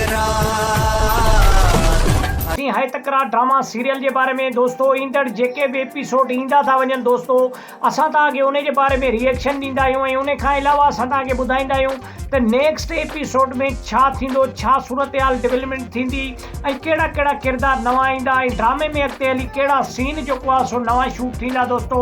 تڪرار. اسين هاء تڪرار ڊراما سيريل جي باري ۾ دوستو ايندڙ جيڪي به ايپيسوڊ ايندا ٿا وڃن دوستو اسان توهان کي انهي جي باري ۾ ريئڪشن ڏيندا آهيون ۽ انهي کان علاوه اسان توهان کي ٻڌائيندا آهيون ته نيڪسٽ ايپيسوڊ ۾ ڇا ٿيندو ڇا صورتحال ڊولپمينٽ ٿيندي ۽ ڪهڙا ڪهڙا ڪردار نوان ايندا ۽ ڊرامي ۾ اڳتي هلي ڪهڙا سين جيڪو آهي سو نوان شوٽ ٿيندا دوستو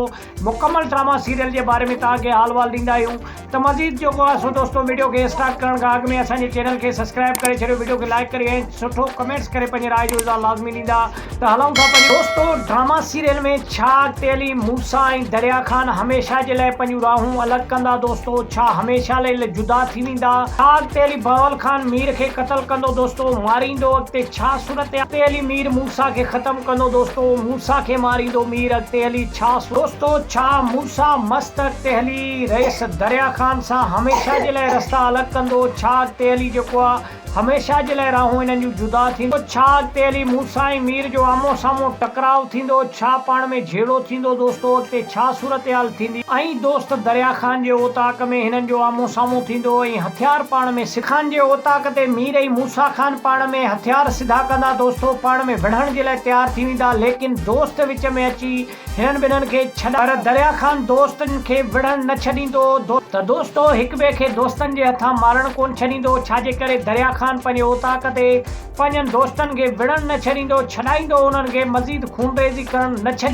مڪمل ڊراما سيريل جي باري ۾ توهان کي حال وال ڏيندا آهيون ته مزيد جيڪو آهي سو دوستو وڊيو کي اسٽارٽ ڪرڻ کان اڳ ۾ اسان جي چينل کي سبسڪرائب ڪري ڇڏيو وڊيو کي لائڪ ڪري ۽ سٺو ڪمينٽس ڪري پنهنجي راء جو اظهار لازمي ڏيندا ته هلون ٿا پنهنجي دوستو ڊراما سيريل ۾ ڇا اڳتي هلي موسيٰ ۽ دريا خان هميشه جي لاء پنهنجون راهون الڳ ڪندا دوستو ڇا هميشه لاء جدا ٿي ويندا ڇا اڳتي هلي بهاول خان مير کي قتل ڪندو دوستو ماريندو اڳتي ڇا صورت اڳتي هلي مير موسيٰ کي ختم ڪندو دوستو موسيٰ کي ماريندو مير اڳتي هلي ڇا دوستو ڇا موسيٰ مست اڳتي هلي رئيس دريا خان سان هميشه جي لاء رستا الڳ ڪندو ڇا اڳتي هلي جيڪو آ هميشه جي لاء راهون هنن جون جدا ٿيندو ڇا اڳتي هلي موسيٰ ۽ مير جو آمهون سامهون ٽڪراء ٿيندو ڇا پاڻ ۾ جهيڙو ٿيندو دوستو اڳتي ڇا صورتحال ٿيندي ۽ دوست دريا خان جي اوطاق ۾ هنن جو آمهون سامهون ٿيندو ۽ هٿيار پاڻ ۾ خان جي اوطاق تي مير ۽ موسيٰ خان پاڻ ۾ هٿيار سڌا ڪندا دوستو پاڻ ۾ وڙهڻ جي لاء تيار ٿي ويندا ليڪن دوست وچ ۾ اچي هنن ٻنهن کي ڇڏ پر دريا خان دوستن کي وڙهڻ نه ڇڏيندو ته دوستو هڪ ٻئي کي دوستن جي هٿان مارڻ ڪونه ڇڏيندو ڇاجي ڪري دريا خان پنهنجي اوطاق تي پنهنجن دوستن کي وڙهڻ نه ڇڏيندو ڇڏائيندو انهن کي مزيد خونريزي ڪرڻ نه ڇڏيندو.